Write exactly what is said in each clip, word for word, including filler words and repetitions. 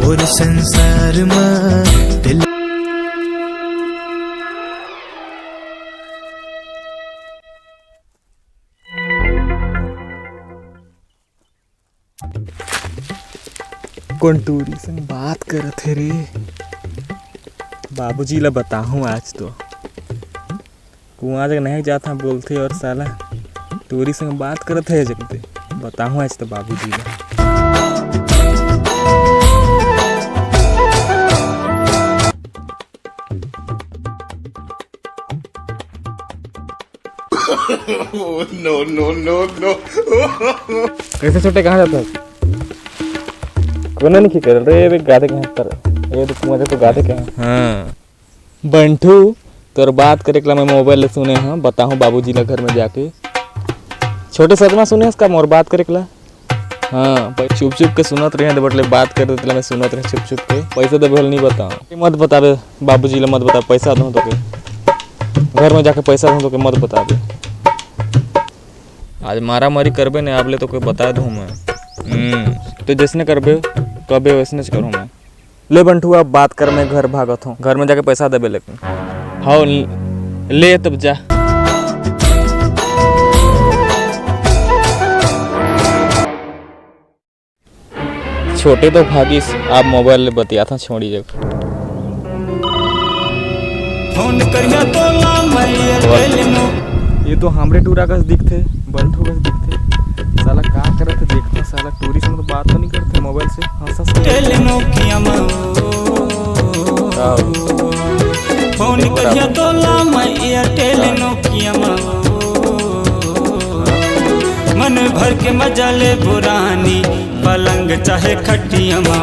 और संसार मा दिल। कोन टूरी संग बात करत हे रे? बाबूजी ला बताहूँ आज तो। कुआं जग नहीं जात हूँ बोलथे और साला टूरी संग बात करत हे जगते। बताहूँ आज तो बाबूजी ला। No, no, no, no। कैसे छोटे, कहाँ जाता है? कोनो नहीं कर रे, ये गाधे के हाथ पर, ये तो कुआं तो गाधे के हाथ। हाँ। बंठू, तोर बात करे के ला मैं मोबाइल ले सुने हूँ, बताहूँ बाबूजी ला घर में जाके। छोटे सदमा सुने हस का मोर बात करे के ला? हाँ, पर चुप चुप के सुनत रहे, बटले बात कर देते, मैं सुनत रहे चुप चुप के। पैसा देबे होले नहीं बताओ, मत बताबे बाबूजी ला, मत बता, पैसा दूँ तो के घर में जाके पैसा दूँ तो के मत बताबे। आज मारा मारी करबे ने, आप ले तो कोई बता दूँ मैं। हम्म, तो जैसने करबे, कबे वैसने च करूँ मैं। ले बंठू, अब बात कर, मैं घर भागत हूँ, घर में जाके पैसा देबे लेकिन। हाँ, ले तब जा। छोटे तो भागिस, आप मोबाइल ले बतियात हूँ छोड़ी जग। फोन करिया तोला मैं एयरटेल नो। ये तो हमरे टूरा कस दिखथे, बंठू कस दिखथे। साला का करत हे देखथन, साला टूरी से तो बात तो नहीं करथे मोबाइल से, हंस हंस के। एयरटेल नोकिया मा। का हो? फोन करिया तोला मैं एयरटेल नोकिया मा। मन भर के मजा ले बुरानी, पलंग चाहे खटिया मा।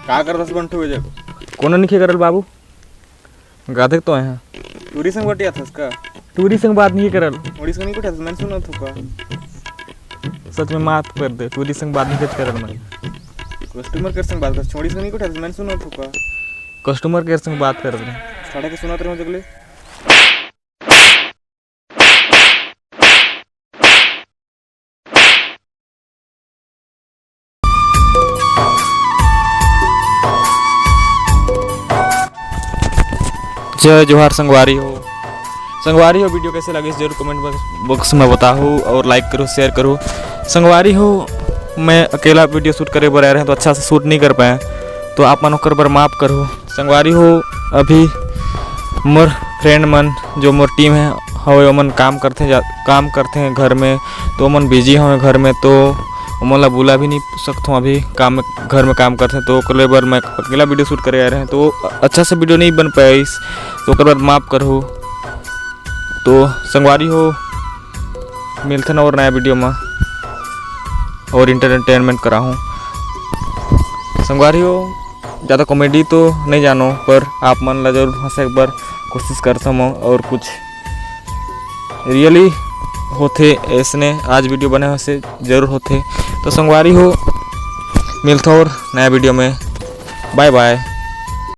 का करत हस बंठू ए जग? कोनो नइखे करल बाबू, गाधे तो आए हैं। टूरी संग बतियात हस का? टूरी संग बात नहीं करल। छोड़ी संग नहीं बतियात हस, मैं सुनत हूँ का? सच में माफ कर दे, टूरी संग बात नहीं करल मैं। कस्टमर केयर संग बात कर, छोड़ी संग नहीं बतियात हस, मैं सुनत हूँ का? कस्टमर केयर संग बात कर रहे। खड़ा के सुनत रहे जगले। जय जोहार संगवारी हो। संगवारी हो, वीडियो कैसे लगिस जरूर कमेंट बॉक्स में बताहू और लाइक करू, शेयर करू। संगवारी हो, मैं अकेला वीडियो शूट करे बर आए रहे तो अच्छा से शूट नहीं कर पाए, तो आप मन ओकर बर माफ करू। संगवारी हो, अभी मोर फ्रेंड मन, जो मोर टीम है, हवे, ओमन काम करथे, जा, काम करथे घर में, तो ओमन बिजी हवे घर में, तो ओमन ला बुला भी नहीं सकथों अभी काम, घर में काम करथे, तो ओकर बर मैं अकेला वीडियो शूट करे आए रहे, तो अच्छा से वीडियो नहीं बन पाइस, तो ओकर बर माफ करहू। तो संगवारी हो, मिलथन और नया वीडियो में और एंटरटेनमेंट कराहूँ। संगवारी हो, ज़्यादा कॉमेडी तो नहीं जानो, पर आप मन ला जरूर हंसे एक बार कोशिश करथों मैं, और कुछ रियली होथे ऐसने आज वीडियो बने से जरूर होथे। तो संगवारी हो, मिलथों और नया वीडियो में। बाय बाय।